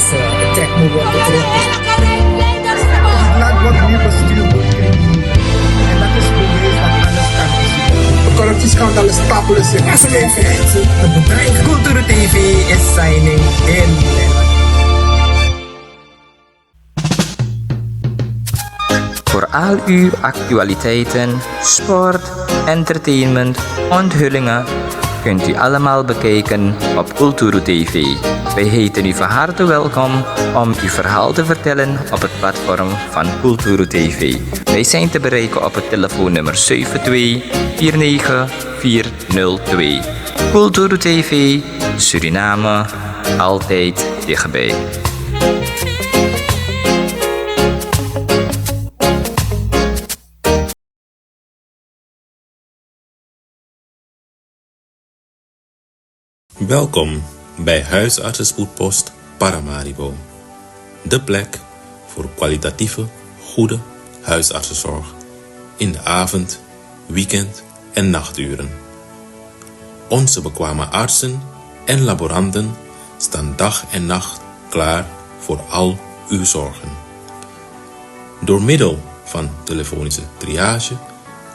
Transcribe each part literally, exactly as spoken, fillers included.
Check me worden. Het land wordt nu bestuurd door criminelen. En dat is bewijs dat alles kan is. Corruptie is gewoon alle stapelen. Culturu T V is signing in. Voor al uw actualiteiten, sport, entertainment, onthullingen kunt u allemaal bekijken op Kulturu T V. Wij heten u van harte welkom om uw verhaal te vertellen op het platform van Kulturu T V. Wij zijn te bereiken op het telefoonnummer zeven twee vier negen vier nul twee. Kulturu T V, Suriname, altijd dichtbij. Welkom bij Huisartsenspoedpost Paramaribo. De plek voor kwalitatieve, goede huisartsenzorg in de avond, weekend en nachturen. Onze bekwame artsen en laboranten staan dag en nacht klaar voor al uw zorgen. Door middel van telefonische triage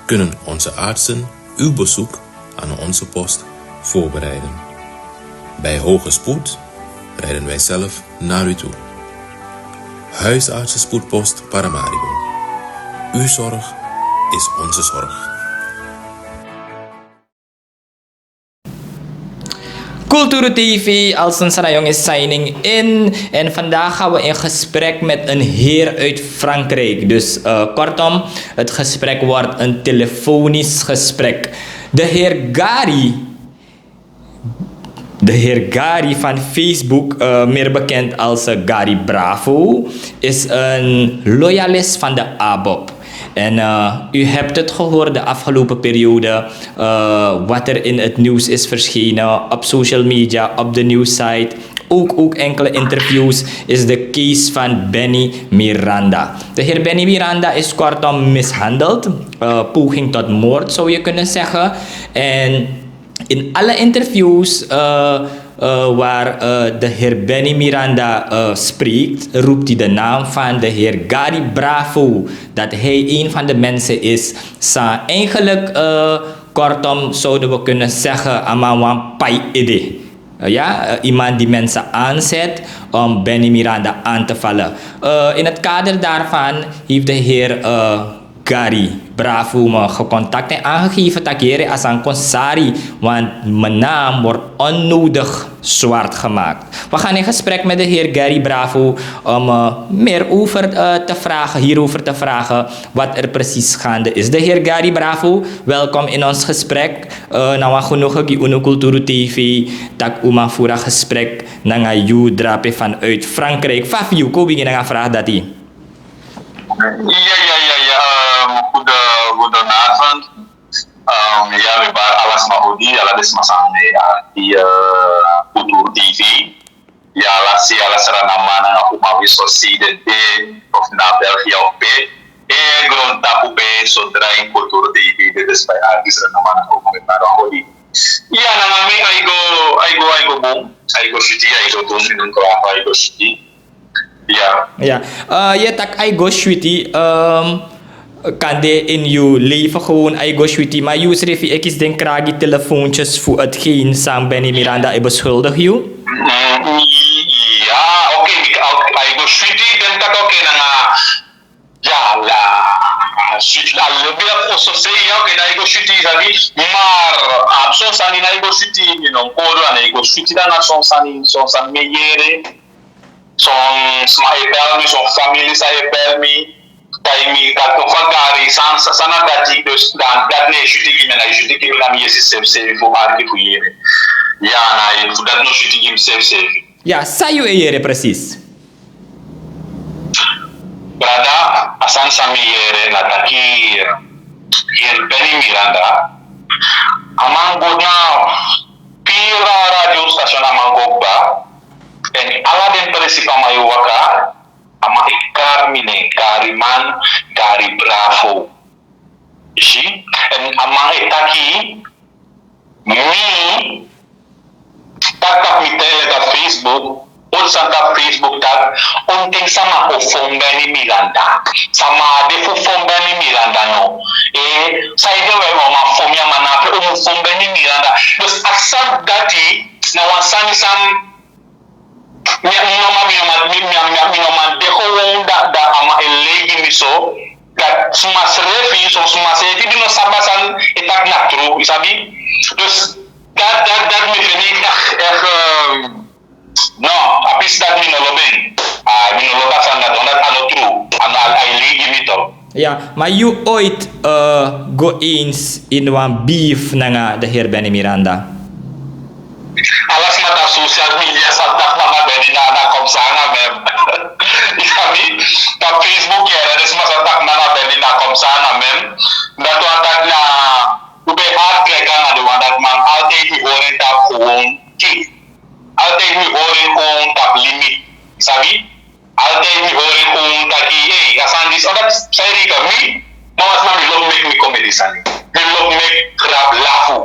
kunnen onze artsen uw bezoek aan onze post voorbereiden. Bij hoge spoed rijden wij zelf naar u toe. Huisartsenspoedpost Paramaribo. Uw zorg is onze zorg. Kulturu T V, Alson Sanayong is signing in. En vandaag gaan we in gesprek met een heer uit Frankrijk. Dus eh, kortom, het gesprek wordt een telefonisch gesprek. De heer Gary, de heer Gary van Facebook, eh, meer bekend als eh, Gary Bravo, is een loyalist van de ABOP. En eh, u hebt het gehoord de afgelopen periode, eh, wat er in het nieuws is verschenen op social media, op de nieuwssite. Ook, ook enkele interviews is de case van Benny Miranda. De heer Benny Miranda is kortom mishandeld, eh, poging tot moord zou je kunnen zeggen. En in alle interviews eh, eh, waar eh, de heer Benny Miranda eh, spreekt, roept hij de naam van de heer Gary Bravo, dat hij een van de mensen is. Sa eigenlijk, eh, kortom, zouden we kunnen zeggen, a man wan pai ede. Eh, ja, eh, iemand die mensen aanzet om Benny Miranda aan te vallen. Eh, in het kader daarvan heeft de heer eh, Gary Bravo me gecontact en aangegeven dat ik hier als een konsari, want mijn naam wordt onnodig zwart gemaakt. We gaan in gesprek met de heer Gary Bravo om eh, meer over eh, te vragen, hierover te vragen wat er precies gaande is. De heer Gary Bravo, welkom in ons gesprek. Eh, na wan genoegen gi unu Kulturu T V, tak' un man furu a gesprek nanga yu drape vanuit Frankrijk. Fa fu yu, kon wi bigin nanga a vraag dati. Ya, ya, ya, ya. Ehm, goede, goedenavond. Ehm, ya, mi bari ala sma odi, ala den sma san de na di, eh, Kulturu T V. Ya, ala si, ala sranaman nanga uma wi so si den de, of na België of pe. E grontapu pe so drai Kulturu T V de, dus bij ala sranaman nanga uma wi bari odi. Ya, nanga mi, a e go, a e go, a e go bun. A e go switi, a e go bun, mi no kwaba, a e go switi. Ya. Ya. Eh, yu e taki a e go switi, ehm, kande in yu leven gewoon a e go switi, ma yu srefi e kisi den kragi telefoontjes fu hetgeen san Benny Miranda e beschuldig yu? Mm, ya, oké, mi, a e go switi, den taki oké, nanga, ya, la, switi, la, lobi a oso sei, ya, oké, na e go switi, sabi, maar, a son sani na e go switi, mi no kodo, na e go switi, nanga son sani, son sani mi e yere. Son sma e bel mi, son famili sa e bel mi, taigi mi taki fa Gary, san, san, san na dati, dus dan, dati no e switi gi mi, na e switi gi mi na mi yesi srefi srefi fu arki fu yere. Ya, na e, fu dati no switi gi mi srefi srefi. Ya, san yu e yere precies? Brada, a sani san mi yere na taki, eh, heer Benny Miranda, a man go na pira radio station, a man go kba, en ala den presi fa a man e waka, a man e kari mi nen, Gary man, Gary Bravo. Yu si, en a man e taki, mi, taki taki mi taigi en taki Facebook, poti sani taki Facebook, sama o fon Benny Miranda. Sama de fu fon Benny Miranda no. Eh, saide we o man fon mi a man na pe o mu fon Benny Miranda. Dus a sani dati na wan sani san mi, mi no man, mi no man, mi, mi, mi, mi no man de gewoon da, da a man e lei gi mi so. Dat sma srefi, son sma srefi di no sabi a sani e taki na tru, i sabi? Dus dat, dat, dat mi feni echt, echt, ehm, no, a pisi dati mi no lobi en. Ah, mi no lobi a sani dati, omdat a no tru. A no, a, a e lei gi mi toch. Ya, ma yu ooit, eh, go eens in wan beef nanga de heer Benny Miranda? Ala sma tapu social media sa taki nanga Benny na, na kon psa nanga mem. I sabi, tapu Facebook yere, den sma sa taki nanga Benny na kon psa nanga mem. Dati wani taki na, un ben hard trek nanga den wan dati, ma altijd mi hori en tapu gewoon kik. Altijd mi hori en gewoon tapu limit. I sabi? Altijd mi hori en gewoon taki, hey, a sani disi, omdat sai dati mi, ma wan sma mi lobi meki mi komedi sani. Mi lobi meki grap lafu.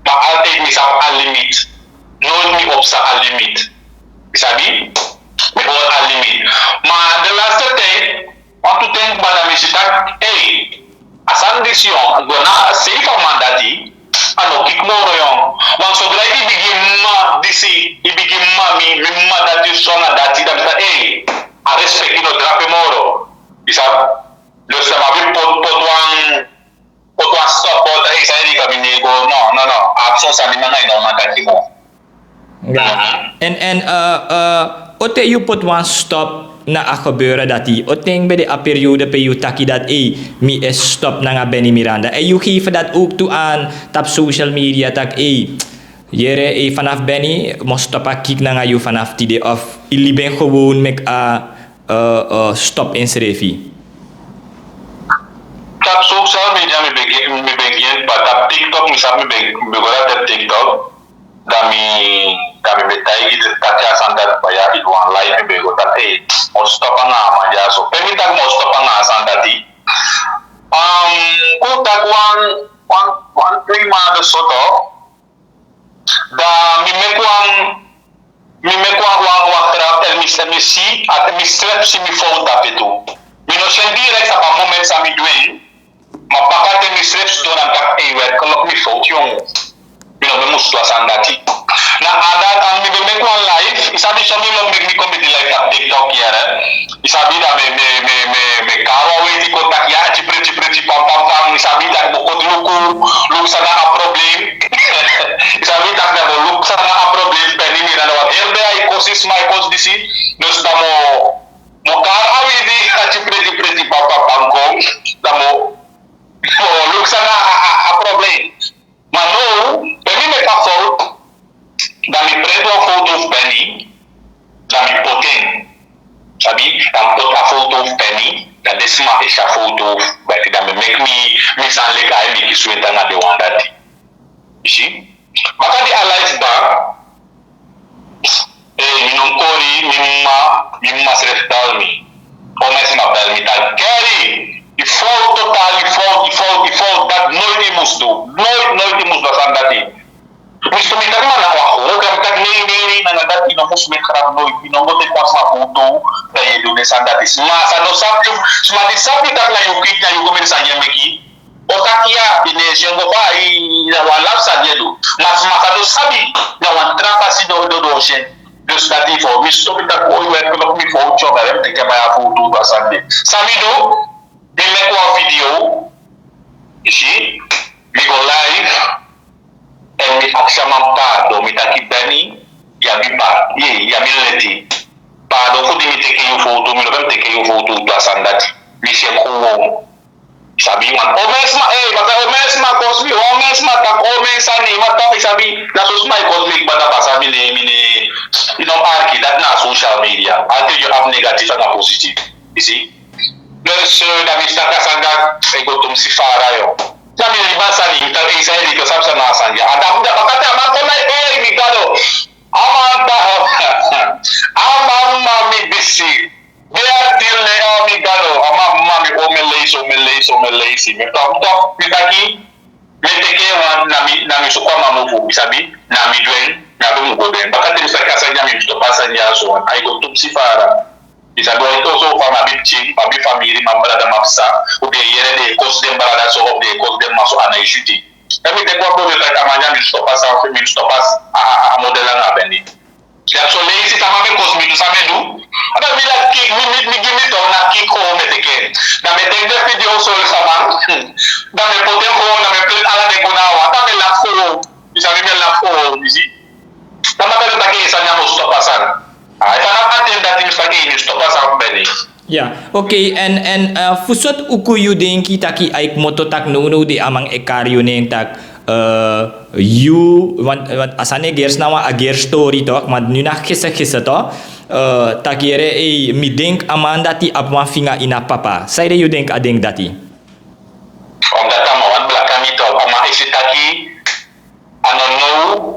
Ma altijd mi sabi a limit. Nooit mi o psa a limit. I sabi? Mi hori a limit. Ma de laatste tijd, wantu ten kba dan mi si taki, hey, a sani disi, yon, go na a seefi a man dati, a no kik moro, yon. Want zodra i bigin mma disi, i bigin mma mi, mi mma dati, so nanga dati, dan mi taki, hey, a respect no drape moro. I sabi? Dus dan mi abi poti, poti wan, poti wan stop, poti, hey, sai dati mi no e go, no, no, no. A abi son sani mi nanga yu no man taki moro. Ya. Mhm. En, en, eh, eh, o te yu poti wan stop na a gebeuren dati? O ten ben de a periode pe yu taki dati, ei, mi e stop nanga Benny Miranda. En yu geef dati ook toe aan tapu social media taki, ei, yere, ei, vanaf Benny, mi o stop a kik nanga yu vanaf tide, of i libi en gewoon meki a, eh, eh, stop ensrefi? Tapu social media mi ben gi, mi ben gi en, ma tapu TikTok, mi sabi mi ben, mi ben go dati tapu TikTok. Dan mi, dan mi ben taigi den taki a sani dati, ma ya, ini wan live mi ben go taki, ei, mi o stop nanga a man dya so. Pe mi taki mi o stop nanga a sani dati. Um, kon taki wan, wan, wan twee maanden so toch. Dan mi meki wan, mi meki wan, wan, wan grap, èn mi, èn mi si, èn mi srefi si mi fout dape tu. Mi no si en direct tapu a moment san mi du en. Ma baka te mi srefi sidon dan mi taki, ei, werkelijk mi fout, yongu. Mi no ben mus du a sani dati. Na a dati, èn mi ben meki wan live, i sabi so mi lobi meki mi komedi live tapu TikTok yere. I sabi dan mi, mi, mi, mi, mi kari wan weiti kon taki, ya, tyipri, tyipri, tyi, pam, pam, pam. I sabi taki mi o kon luku, luku san na a problem. I sabi taki dan mi o luku san na a problem, Benny Miranda, want heri dei a e kosi sma, a e kosi disi. Dus dan mi o, mi o kari a weiti, a tyipri, tyipri, tyi, pam, pam, pam kon. Dan mi o, mi o luku san na a, a, a problem. Ma now, pe mi meki a fout, dan mi prenti wan foto fu Benny, dan mi poti en. Sabi, dan mi poti a foto fu Benny, dan den sma e si a foto fu Benny, dan mi meki mi, mi sani leki a e meki swenti nanga den wan dati. I si? Baka di a live baka, eh, mi no kori, mi mma, mi mma srefi bel mi. Omen sma bel mi taki, Kerry, i fout totaal, i fout, i fout, i fout, dati nooit i mus du. Nooit, nooit i mus du a sani dati. Mi si, mi taki man na wan gewoon grap, mi taki nei, nei, nei, nanga dati i no mus meki grap nooit, i no go teki wan sma foto, dan i e du den sani dati. Sma san no sabi, sma di sabi taki na yu kiki, na yu komedi sani e meki. O taki ya, i no e si en go fa, i na wan lafu san di e du. Ma sma san no sabi, na wan tra fasi den o, den o, den o si en. Dus dati fu mi stop, mi taki, oi, werkelijk mi fout, yongu, mi ben teki a man ya foto, a sani de. San mi du, mi meki wan video, i si, mi go live, èn mi aksi a man pardon, mi taki, Benny, yu abi pa, ye, yu abi leti. Pardon fu di mi teki yu foto, mi no ben teki yu foto, a sani dati. Mi si en gewoon. Sabi, want omen sma, eh, baka omen sma kosi mi, omen sma taki omen sani, ma taki, sabi, na so sma e kosi mi, baka, sabi, ne, mi ne, i no arki, dati na social media. Altijd yu abi negatief nanga positief, i si. Dus, eh, dan mi taki a sani dati, e go tumsi fara, yongu. Dan mi libi a sani, mi taki, eh, san e de, yu sabi san na a sani ya. A dati, dati, baka te a man kon, eh, mi Gado. A man taki, a man, mma mi disi. Bia til ne, a mi Gado, a man, mma mi, omen leisi, omen leisi, omen leisi. Mi taki, mi taki, mi teki en wan, na mi, na mi suku a man mofu, i sabi, na mi du en, na mi mu go du en. Baka te mi taki a sani ya, mi stop a sani ya so, a e go tumsi fara. I sabi wan iti oso fa mi abi pikin, mi abi famiri, mi abi brada, mi abi sisa. Un de yere den e kosi den brada so, of den e kosi den mama so, a na yu switi. Dan mi teki wan bron taki a man dya mi mus stop a sani, mi mus stop a, a, a, a model anga a beni. Dan son leisi sama mi e kosi mi tu, san mi e du? A dan mi lati kik, mi, mi, mi gi mi ton, na kik kon mi e teki en. Dan mi e teki den video so, sama. Dan mi e poti en kon, dan mi e pleti ala den kon na wan. Dan mi e lafu kon. I sabi mi e lafu kon, i si. Dan mi e taki en sani, a mus stop a sani. A, efu a na a ten dati mi mus taki en, mi mus stop a sani fu beni. Ya, oké, en, en, eh, fu sortu uku yu denki taki a e komoto taki nownow de a man e kari yu nen taki, eh, yu, want, want a sani e gersi na wan a gersi tori toch, want nu na gisteren, gisteren toch, eh, taki yere, eh, mi denki a man dati abi wan finga ini a papa. Sanede yu denki a denki dati? Omdat a man wani blaka mi toch, a man e si taki a no now.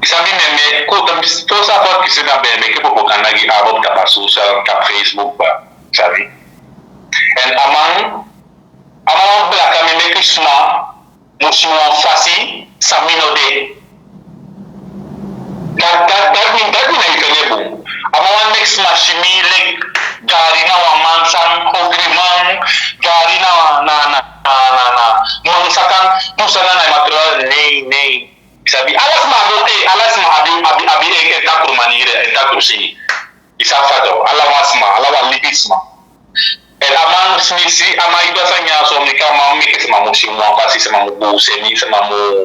I sabi, mi, mi e kon, mi, fosi a foto kisi na ben meki propaganda gi a man tapu a social, tapu Facebook, ba. I sabi. En a man, a man wani blaka mi meki sma mu si wan fasi san mi no de. Dati, dati, dati mi, dati mi na yu fende bun. A man wani meki sma si mi leki Gary na wan man san, ogriman, Gary na, na, na, na, na, na man san kan du san na, na yu man tron, nee, nee. I sabi, ala sma abi, eh, ala sma abi, abi, abi en, en takru maniri, en takru sei. I sabi fa a de, ala wan sma, ala wan libisma. En a man, mi si, a man e du a sani ya so, mi kan, man meki sma mu si mi wan fasi, sma mu go seni, sma mu.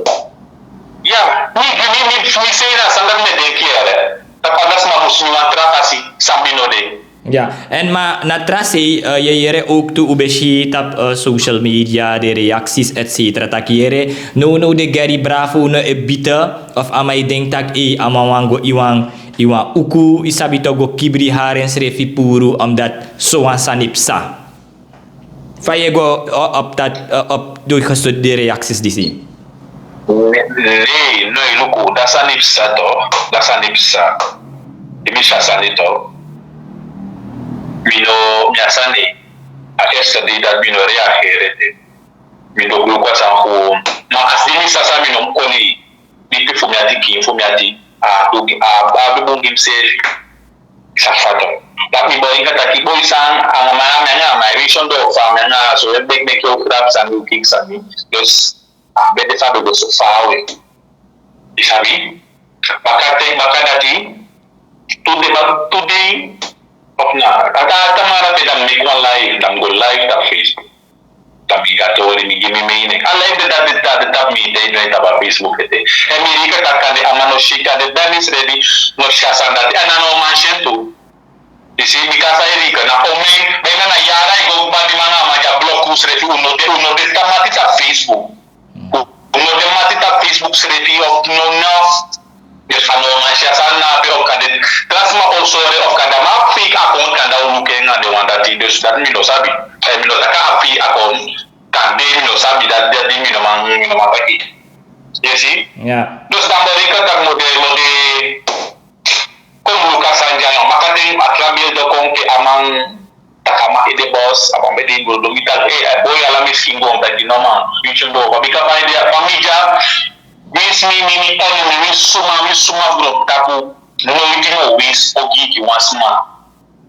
Ya, mi, mi, mi, mi sei na sani dati mi e denki yere. Tapu ala sma mu si mi wan tra fasi san mi no de. Ya, en ma na tra sei, eh, yu e yere ook tu un ben si tapu, eh, social media, den reacties, et cetera. Taki yere, nownow den Gary Bravo no e bita, of a man e denki taki, eh, a man wani go ini wan, ini wan uku, i sabi toch, go kibri hari ensrefi puru, omdat sowan sani psa. Fa yu e go, o, op dat, o, op, du gestudeerde reacties disi? Nee, nee, no, luku, dati sani psa toch, dati sani psa. Di mi si a sani toch. Mi no, mi a sani. A eerste dei dati mi no reageri ete. Mi no luku a sani gewoon. Ma a si mi si a sani mi no kon. Bipi fu mi ati, kin fu mi ati. A du, a, a du bun gi mi seefi. Sa fato. Dati mi boi, anga taki boi san, anga mi, anga mi, anga mi, anga so, en bek, bek, yu o grab sani, yu o kiki sani. Dus, a ben de fa a ben go so faawe. I sabi? Baka ten, baka dati, tu dei, baka, tu dei, of na, a, a, tamara pe dan mi meki wan live, dan mi go live tapu Facebook. Dan mi gi a tori, mi gi mi mening. A live de dati, dati, dati, tapu mi ede, no e tapu a Facebook ete. En mi reken taki kande a man no si, kande Dennis Reddy no si a sani dati. En a no man si en tu. I si, bika san e reken, na omen, bijna na yara e go, badiman, a man dya blok unu srefi, un no de, un no de tapu mati tapu Facebook. Un no de mati tapu Facebook srefi, of no, no. Dus a no man si a sani na ape, of kande tra sma o sori, of kande a man abi fake account, kande a o luku en anga den wan dati, dus dati mi no sabi. Eh, mi no taki a abi fake account, kande mi no sabi, dati, dati mi no man, mi no man taki. Yu si? Ya. Dus dan mi o reken taki mi o de, mi o de, kon luku a sani dya, no, makaten a tra beeld kon, ke a man, taki a man ede boss, a man ede in brodo, mi taki, eh, eh, boi, ala mi skin go, taki no man, yu tyun doro, bika fa ede, fa mi dya, mi si mi, mi, mi enemy, mi suma, mi suma grontapu, noiti no wins ogii gi wan sma.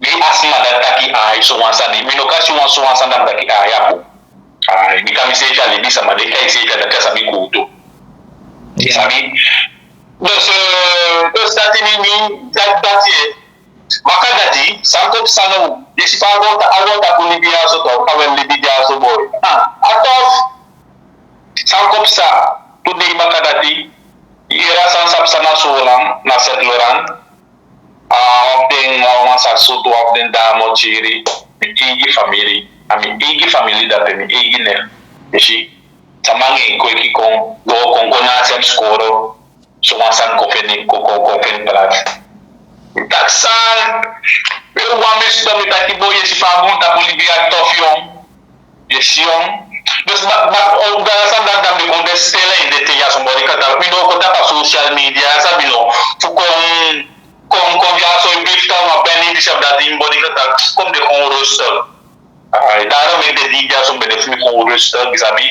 Mi a sma dati taki ai, sowan sani, mi no kan si wan sowan sani dan mi taki ai, apu. Ai, mi kan mi seefi a libisma, den kan seefi a dati a sabi kuutu. Ya. Sabi? Dus, eh, dus dati mi, mi, dati, dati, eh. Baka dati, san kon psa now, yu si fa a go ta-, a go tapu libi ya so toch, a wan libi dya so boi. Ah, a tof. San kon psa, tu dei baka dati, yu yere a sani sa psa na Soolan, na Sint Laurent, a, of den, a wan sa sutu, of den damo tiri, mi eigi famiri, a mi eigi famiri dati, mi eigi nen, yu si, sama nanga en kweki kon, go, kon, kon na a sani skoro, sowan sani kon feni, kon, kon, kon feni plaats. Taki san, mi wan mi sidon mi taki boi, yu si fa a bun tapu libi a tof, yu. Yu si, yu. Dus, ma, ma, o, dan a sani dati dan mi kon de stele ini den ten ya, son boi, kan taki, mi no kon tapu a social media, sabi no, fu kon, kon, kon dya so, yu brief tapu, ma ben ini disi of dati, son boi, kan taki, kon de gewoon rustig. Ai, daarom meki den dei dya so, ben de fu mi gewoon rustig, yu sabi.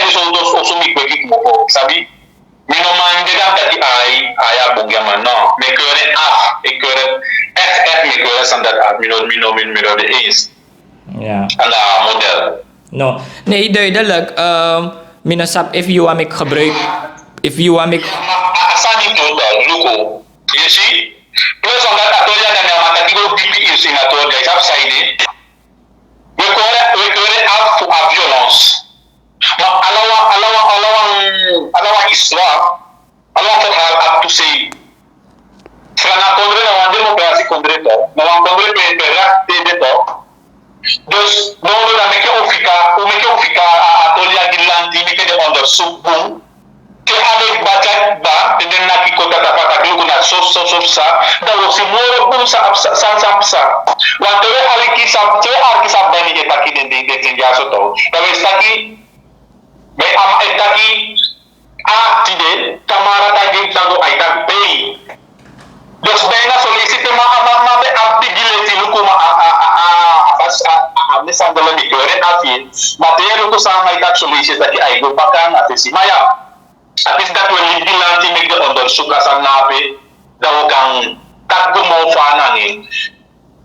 en di sowtu oso mi kweki kmopo, sabi. Mi no man de dan taki ai, ai a bun gi a man, no. Mi e keur en af, mi e keur en, echt, echt, mi e keur en san dati af, mi no, mi no, mi no, mi no de eens. Ja. Anga a model. No, nee, duidelijk. Ehm, mi no sabi efu yu wani meki gebruik, efu yu wani meki. Ma a, a sani tu dan, luku. Yu si? Plus omdat a tori ya dan a man taki go dipi yu si na tori, dan yu sabi san yu de. We kore, we kore af fu a violence. Ma ala wan, ala wan, ala wan, ala wan histoire, ala wan verhaal abi tu sei. Sranan kondre na wan democratie kondre toch. Na wan kondre pe, pe recht de toch. Dus, no, no, dan meki un fika, un meki un fika a, a toli a gi lanti, meki den onderzoek bun. Te a de baka kba, te den naki kota tapu a taki luku na so, so, so psa, dan wi o si moro bun san, san, san psa. Want te wi aliki san, te wi aliki san Beni e taki den, den, den, den dyaso toch. Dan wi e si taki, bai a man e taki, a tide, tamara taki, dan go a e taki bei. Dus bijna so leisi te man, a man, man ben abi bigi leti luku ma a, a, a, a, a, a, a, a mishandel mi kore afi. Ma te yu luku san man e taki so leisi taki a e go baka nanga fesi. Ma ya, a pisi dati wi e libi gi lanti meki den onderzoek a sani na ape, dan wi kan taki go moo fa nanga en.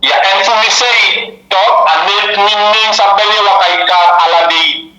Ya, èn fu mi sei, toch, a nen, mi nen san Beni e waka e kari ala dei,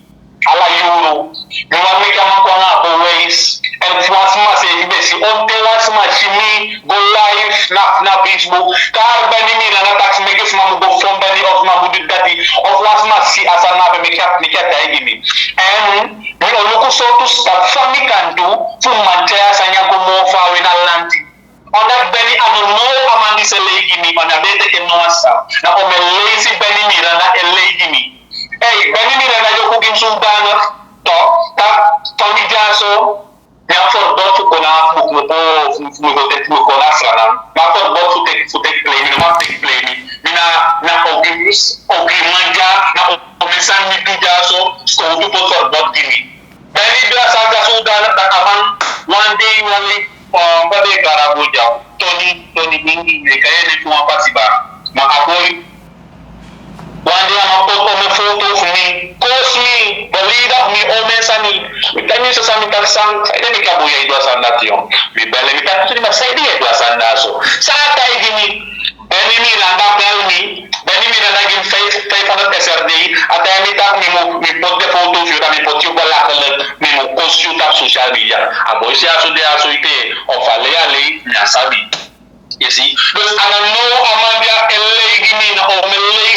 ala yuru. Mi wani meki a man kon nanga a bewijs. Èn fu wan sma seefi ben si, on ten wan sma si mi go live na, na Facebook, kari Beni Miranda taki meki sma mu go fon Beni of sma mu du dati, of wan sma si a sani na ape, meki a, meki a taigi mi. Èn mi o luku sortu stap fa mi kan du, fu mi man tyai a sani ya go moo fa we na lanti. Omdat Beni a no now a man disi e lei gi mi, ma mi á ben e teki en no wan sani. Na omeni leisi Beni Miranda e lei gi mi. Ei, Beni Miranda yoku gi mi zodanig, toch, taki fa mi dyaso, mi abi verbod fu kon na, fu, fu, fu, fu mi go teki, fu mi kon na Sranan. Mi abi verbod fu teki, fu teki play, mi no mag teki play mi. Mi na, na ogri, ogri man dya, na o, o mi sani mi du dyaso, skowtu poti verbod gi mi. Beni du a sani dya zodanig taki a man, wan dei, wan dei, eh, fa den e kari a boi dya, Tony, Tony Mingi, mi e kai en nen fu wan pasi ba. Ma a boi, wan dei a man poti omeni foto fu mi, kosi mi, beledig mi, omeni sani. Mi taki mi so san, mi taki san, saide meki a boi ya e du a sani dati, yu. Mi bel en, mi taki, ma saide yu e du a sani dati so? San a taigi mi, Beni Miranda bel mi. Beni Miranda gi mi vijf, vijfhonderd S R D. A taigi mi taki mi mu, mi poti den foto fu yu, dan mi poti yu belachelijk, mi mu kosi yu tapu social media. A boi sei a so de a so ete, of a lei a lei, mi á sabi. Yu si? Dus a no now a man dya e lei gi mi, na omeni lei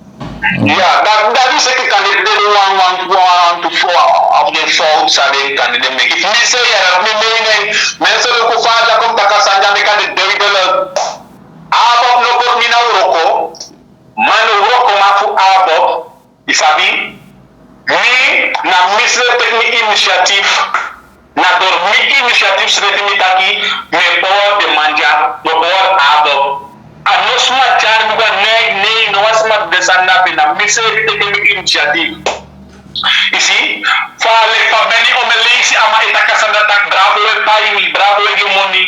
Ya, dat dat is ik kan dit dit wan wan wan tu fo of den fout sa den kan dit meki. Mi se ya dat mi mening. Mensen luku fa dat komt dat kasanja mi kan dit duidelijk. Abop no pot mi na wroko. Man wroko ma fu abop. Isabi. Mi na misre tek mi initiatief. Na door mi initiatief sreti mi taki mi e power de man dya, mi e power abo. A no sma tyari mi go nei nei no wan sma de sani na pe na mi sreti teke mi initiatief. Isi fa leki fa beni o mi leisi a man e taki a sani dati taki bravo e pai mi bravo e gi moni.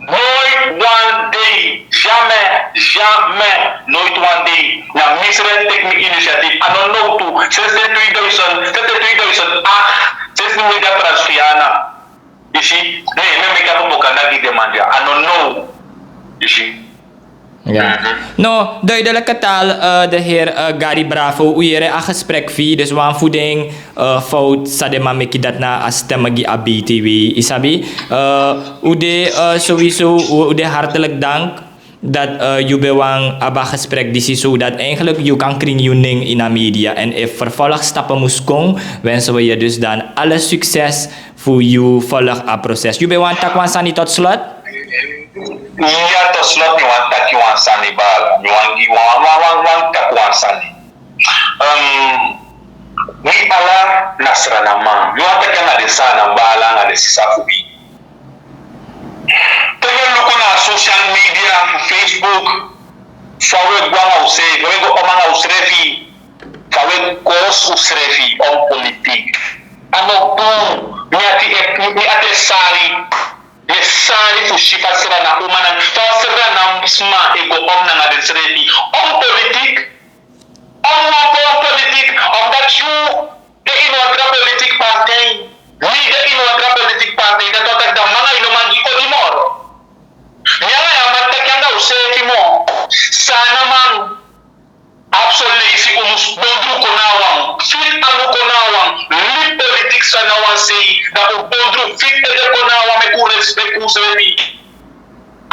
Noit wan dei, jamais jamais noit wan dei na mi sreti teki mi initiatief a no now tu. Sinsi den tweeduizend sinsi den tweeduizend acht sinsi mi media transfiana. Isi ne mi meki a propaganda gi den man dya a no now. Isi. Ja. No, duidelijke taal, eh, de heer, eh, Gary Bravo. U yere a gesprek fi, dus wan fu den, eh, fout san den man meki, dati na a stem gi a B T W, yu sabi. Eh, u de, eh, sowieso, u, u de hartelijk dank dat, eh, yu ben wani abi a gesprek disi, zodat eigenlijk yu kan kringi yu nen in a media. En efu vervolgstappen mus kon, wensen we je dus dan alle succes fu yu volg a proces. Yu ben wani taki wan sani tot slot? Ya, tot slot mi wani taki wan sani, baala. Mi wani, wan, wan, wan, wan taki wan sani. Ehm, wi ala na Sranaman. Mi wani taki anga den Sranan baala, anga den sisa fu wi. Te wi e luku na social media, Facebook, fa wi e go anga useefi, fa wi e go om anga useefi, fa wi e kosi useefi om politiek. A no bun. Mi ati e, mi ati e sari. Mi e sari fu si fa Sranan uman nanga fa Sranan sma e go om nanga denseefi om politiek. Om wan, om politiek, omdat yu de ini wan tra politiek partij. Mi de ini wan tra politiek partij. Dati wani taki dan mi anga yu no man gi odi moro. Mi anga yu no man taki anga useefi moro. Sranaman, abi son leisi un mus dondru kon na wan, fiti anu kon na wan, libi politiek san na wan sei, dan un dondru fiti ede kon na wan, meki un respeki useefi.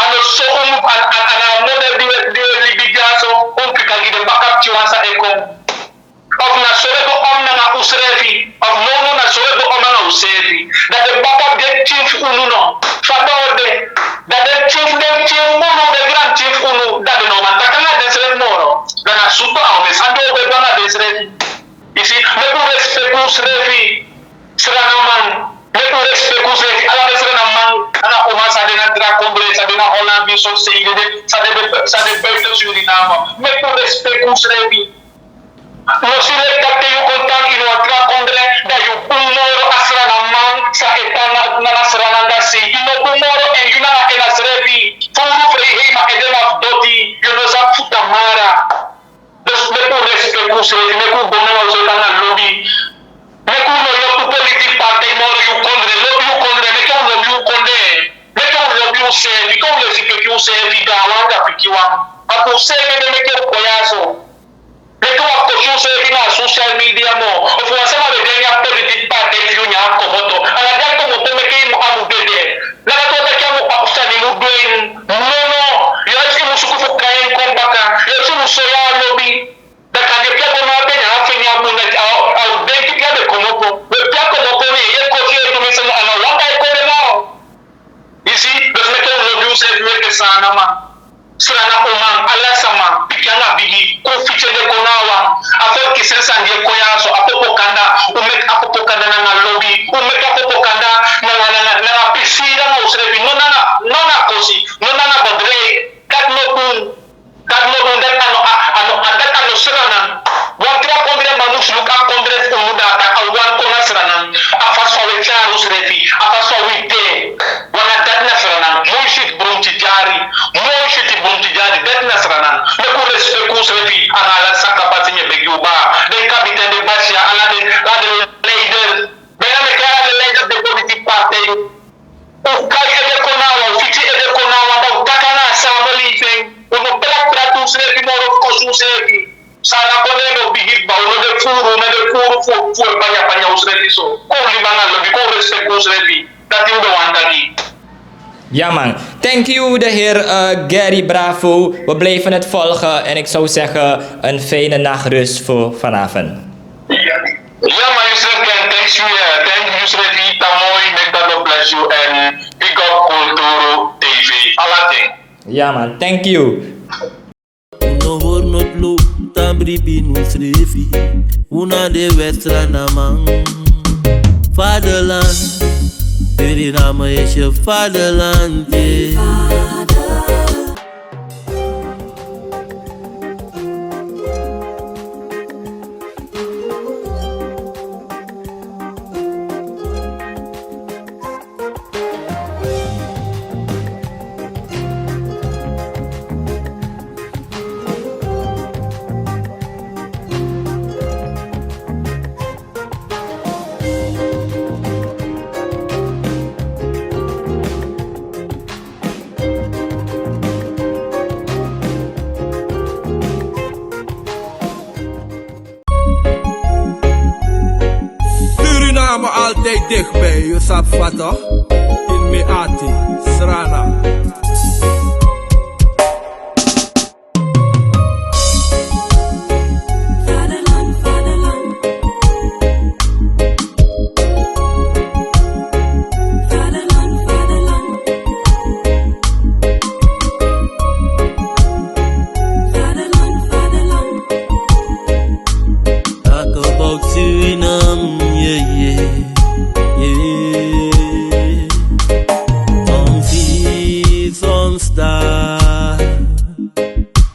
A no so un mus, a, a, a na a model di wi, di wi e libi dyaso, un fika gi den baka pikinwan san e kon. Of na so wi e go om nanga useefi, of no, no, na so wi e go om nanga useefi. Dan den baka den pikin fu unu no. Fa den o de. Dan den pikin, den pikin fu unu, den granpikin fu unu, dan den no man taki anga denseefi moro. Dan na sutu a omen sani den o go e du anga denseefi. Yu si, meki un respeki useefi. Sranaman, meki un respeki useefi. Ala den Sranaman, ala uman san de na tra kondre, san de na Holland, wi so sei de, san de, san de buiten Suriname. Meki un respeki useefi. No si leki taki te yu kon tan ini wan tra kondre, dan yu bun moro a Sranaman san e tan na, na, na Sranan dati sei. Yu no bun moro, èn yu nanga en a srefi. Furu frijheid, ma ede na fu doti, yu no sabi fu tamara. Dus meki un respeki useefi, meki un go nanga useefi nanga lobi. Meki un no lobi politiek partij moro, yu kondre, lobi yu kondre, meki un lobi yu kondre. Meki un lobi useefi, meki un respeki useefi, gaanwan anga pikinwan. Ma fu useefi de meki un kon dyaso. Meki un á kosi useefi na social media moro. Efu wan sama ben de ini a politiek partij fu yu, nyan komoto. Anga dati komoto meki a mu dede. Nanga dati taki a mu, a sani mu du en. No, no. Yu e si mu suku fu kai en kon baka. Yu e si mu soi en lobi. Dan kande pe a go na ape, nyan a feni a bun, a, a o denki pe a ben komoto. We pe a komoto, ne yu e kosi en tu, mi sani, a na wan bai kon de na. Yu si, dus meki un lobi useefi, meki Sranaman, Sranan uman, ala sama, pikin anga bigi, kon fiti ede kon na wan. A ferkisi sani di e kon dyaso, a popo kanda, un meki a popo kanda nanga lobi, un meki a popo kanda nanga, nanga, nanga pisiri nanga useefi, no nanga, no nanga kosi, no nanga bedrijf, dati no bun. Dati no bun, dati a no, a, a no, a, dati a no Sranan. Wan tra kondreman mus luku a kondre fu unu, dan a wani kon na Sranan. A fasi fa wi e tyari useefi, a fasi fa wi de. Wan na dati na Sranan. Moi siti brunti dyari. Moi siti brunti dyari. Dati na Sranan. Meki un respeki useefi. Anga ala saka basi, mi e begi un baa. Den kabiten, den basiya, ala den, ala den leider. Baya meki ala den leider fu den politiek partij. Un kai ede kon na wan, un fiti ede kon na wan, dan un taki nanga a samenleving. Un no prakspraks useefi moro fu kosi useefi. San na kon, un no bigi kba, un no de furu, un no de furu fu, fu e panya panya useefi so. Kon libi anga lobi, kon respeki useefi. Dati mi ben wani taki. Ja man, thank you de heer, eh, Gary Bravo. We blijven het volgen en ik zou zeggen een fijne nachtrust voor vanavond. Ja man, yusrefi, en thanks you, eh, thank you, yusrefi, tamoi, make God bless you, en big up Kulturu T V, alaten. Ja man, thank you. Un no hori noti lo, un tan bribi ini unsrefi. Un na de Sranaman. Vaderland, Suriname is je vaderland, yeah. Altijd dichtbij, je sabi toch? In mijn ati, Srana. Vaderland, vaderland. Vaderland, vaderland. Vaderland, vaderland. Talk about Suriname, yeah, yeah, yeah. Soms hier, soms daar.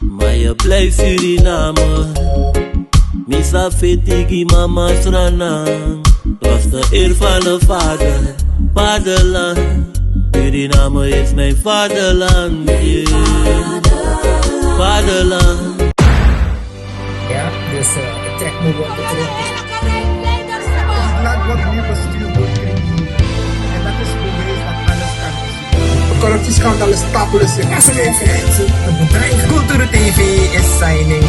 Maar je blijft Suriname. Mi sa feti gi mama Sranan. Trots de eer van de vader, vaderland. Suriname is mijn vaderland, yeah. Vaderland. Ja, dus eh, ik trek mijn woorden terug. Het land wordt nu bestuurd door criminelen. En dat is bewijs dat alles kan. Corruptieschandaal is stapelen. Cultuur T V is signing